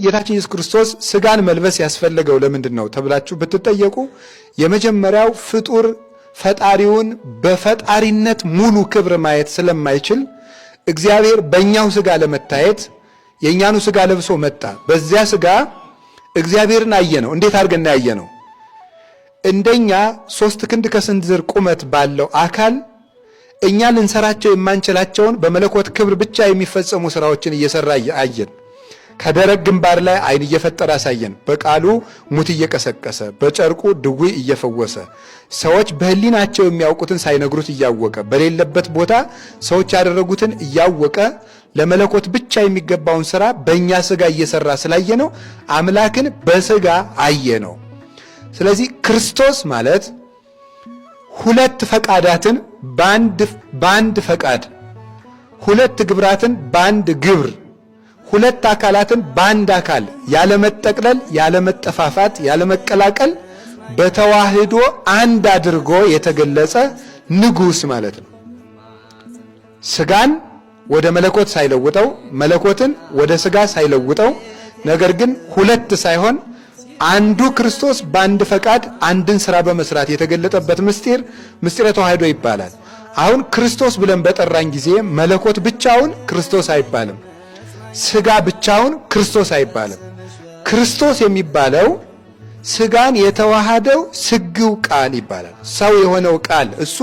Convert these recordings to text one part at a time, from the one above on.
ጌታችን ኢየሱስ ክርስቶስ ስጋን መልበስ ያስፈለገው ለምንድን ነው ተብላችሁ ብትጠየቁ የመጀመሪያው ፍጡር ፈጣሪውን በፈጣሪነት ሙሉ ክብር ማየት ስለማይችል እግዚአብሔር በእኛው ስጋ ለመታየት የእኛኑ ስጋ ለብሶ መጣ። በዚያ ስጋ እግዚአብሔርን አየነው። እንዴት አድርገን ያየነው? እንደኛ 3 ክንድ ከስንዝር ቁመት ባለው አካል እኛ ልንሰራቸው የማንችላቸውን በመለኮት ክብር ብቻ የሚፈጸሙ ስራዎችን እየሰራ አየን። ከደረቅ ግንባር ላይ አይን እየፈጠረ አሳየን። በቃሉ ሙት እየቀሰቀሰ፣ በጨርቁ ድዊ እየፈወሰ፣ ሰዎች በህሊናቸው የሚያውቁትን ሳይነግሩት እያወቀ፣ በሌለበት ቦታ ሰዎች ያደረጉትን እያወቀ ለመለኮት ብቻ የሚገባውን ስራ በእኛ ስጋ እየሰራ ስላየ ነው አምላክን በስጋ አየ ነው። ስለዚህ ክርስቶስ ማለት ሁለት ፈቃዳትን በአንድ ፈቃድ፣ ሁለት ግብራትን በአንድ ግብር፣ ሁለት አካላትን በአንድ አካል ያለመጠቅለል፣ ያለመጠፋፋት፣ ያለመቀላቀል በተዋህዶ አንድ አድርጎ የተገለጸ ንጉሥ ማለት ነው። ስጋን ወደ መለኮት ሳይለውጠው፣ መለኮትን ወደ ስጋ ሳይለውጠው፣ ነገር ግን ሁለት ሳይሆን አንዱ ክርስቶስ በአንድ ፈቃድ አንድን ስራ በመስራት የተገለጠበት ምስጢር ምስጢረ ተዋህዶ ይባላል። አሁን ክርስቶስ ብለን በጠራን ጊዜ መለኮት ብቻውን ክርስቶስ አይባልም። ስጋ ብቻውን ክርስቶስ አይባልም። ክርስቶስ የሚባለው ስጋን የተዋሃደው ስግው ቃል ይባላል። ሰው የሆነው ቃል እሱ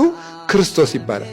ክርስቶስ ይባላል።